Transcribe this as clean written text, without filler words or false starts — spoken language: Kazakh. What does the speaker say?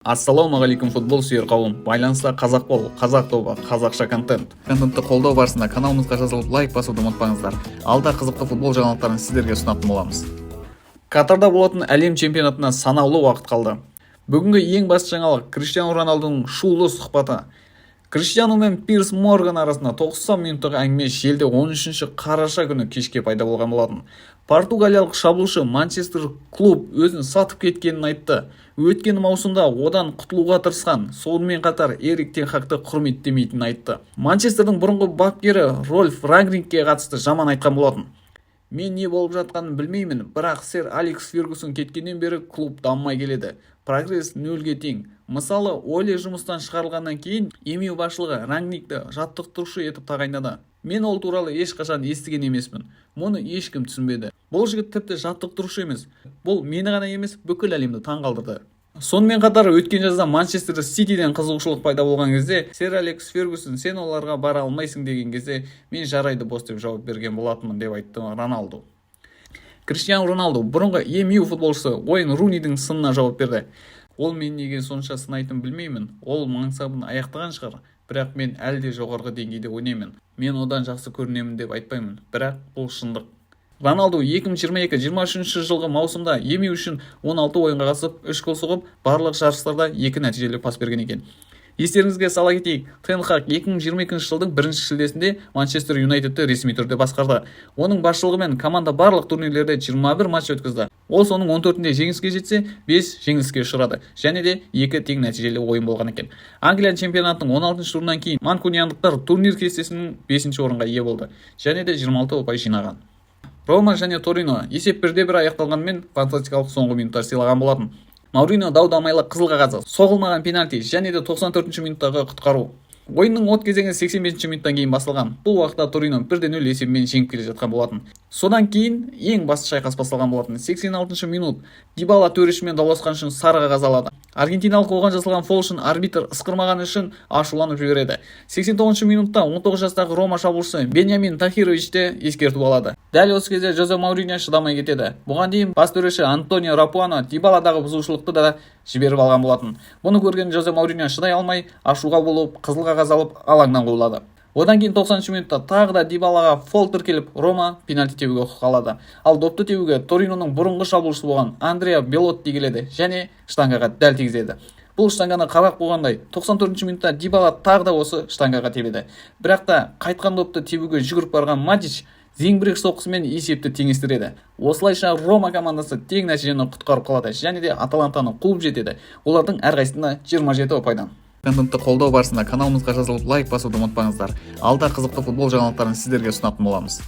Ассалаумағалейкум, футбол сүйер қауым! Байланыста «Қазақ бол», «Қазақ» тобы, қазақша контент. Контентті қолдау барысында каналымызға жазылып, лайк басуды ұмытпаңыздар. Алда қызықты футбол жаңалықтарын сіздерге ұсынатын боламыз. Катарда болатын әлем чемпионатына санаулы уақыт қалды. Бүгінгі ең басты жаңалық – Криштиану Роналдудың шулы сұхбаты. Криштиану мен Пирс Морган арасында 90 минуттық әңгіме желіде 13 қараша күні кешке пайда болған болатын. Португалиялық шабуылшы Манчестер клуб өзін сатып кеткенін айтты. Өткен маусымда одан құтылуға тырысқан, сонымен қатар Эрик тен Хагты құрметтемейтінін айтты. Манчестердің бұрынғы бапкері Рольф Рангникке қатысты жаман айтқан болатын. «Мен не болып жатқанын білмеймін, бірақ сэр Алекс Фергюсон кеткеннен бері клуб дамымай келеді. Прогресс нөлге тең. Мысалы, Оле жұмыстан шығарылғаннан кейін МЮ басшылығы Рангникті жаттықтырушы етіп тағайындады. Мен ол туралы ешқашан естіген емеспін. Мұны ешкім түсінбеді. Бұл жігіт тіпті жаттықтырушы емес. Бұл мені ғана емес, бүкіл әлемді таң қалдырды». Сонымен қатар өткен жазда Манчестер Ситиден қызығушылық пайда болған кезде, сэр Алекс Фергюсон «Сен оларға бара алмайсың» деген кезде, мен «Жарайды, босс» деп жауап берген болатынмын деп айтты Роналду. Криштиану Роналду бұрынғы МЮ футболшысы Уэйн Рунидің сынына жауап берді. «Ол мені неге сонша сынайтынын білмеймін. Ол мансабын аяқтаған шығар, бірақ мен әлі де жоғарғы деңгейде ойнаймын. Мен одан жақсы көрінемін деп айтпаймын, бірақ бұл шындық». Роналду 2022-23 жылғы маусымда МЮ үшін 16 ойынға қатысып, 3 гол соғып, барлық жарыстарда екі нәтижелі пас берген екен. Естеріңізге сала кетейік, Тен Хаг 2022 жылдың бірінші шілдесінде Манчестер Юнайтедті ресми түрде басқарды. Оның басшылығымен команда барлық турнирлерде 21 матч өткізді. Ол соның 14-інде жеңіске жетсе, 5 жеңіліске ұшырады және де екі тең нәтижелі ойын болған екен. Англия чемпионатының 16 турынан кейін манкуниандықтар турнир кестесінің 5 орынға ие болды және де 26 ұпай жинаған. Рома және Торино: есеп 1-1 аяқталғанымен, фантастикалық соңғы минуттар сыйлаған болатын. Мауриньо дау-дамайлы қызыл қағазы, соғылмаған пенальти және де 94 минуттағы құтқару. Ойынның от кезеңі 85 минуттан кейін басталған. Бұл уақытта Торино 1-0 есебімен жеңіп келе жатқан болатын. Содан кейін ең басты шайқас басталған болатын. 86 минут: Дибала төрешімен дауласқан үшін сары қағаз алады. Аргентиналық оған жасалған фол үшін арбитр ысқырмағаны үшін ашуланып жібереді. 89 минутта 19 жастағы Рома шабуылшысы Беньямин Тахирович те ескерту алады. Дәл осы кезде Жозе Мауриньо шыдамай кетеді. Бұған дейін бас төреші Антонио Рапуано Дибаладағы бұзушылықты да жіберіп алған болатын. Бұны көрген Жозе Мауриньо шыдай алмай, ашуға булығып, қызыл қағаз алып, алаңнан қуылады. Одан кейін 90 минутта тағы да Дибалаға фол тіркеліп, Рома пенальти тебуге құқық алады. Ал допты тебуге Ториноның бұрынғы шабуылшысы болған Андреа Белотти келеді және штангаға дәл тигізеді. Бұл штанганы қарап қойғандай, 94 минутта Дибала тағы да осы штангаға тебеді. Бірақ та қайтқан допты тебуге жүгіріп барған Матич зеңбірек соққысымен есепті теңестіреді. Осылайша Рома командасы тең нәтижені құтқарып қалады және де Аталантаны қуып жетеді. Олардың әрқайсысында 27 ұпайдан. Контентті қолдау барысында каналымызға жазылып, лайк басуды ұмытпаңыздар. Алда қызықты футбол жаңалықтарын сіздерге ұсынатын боламыз.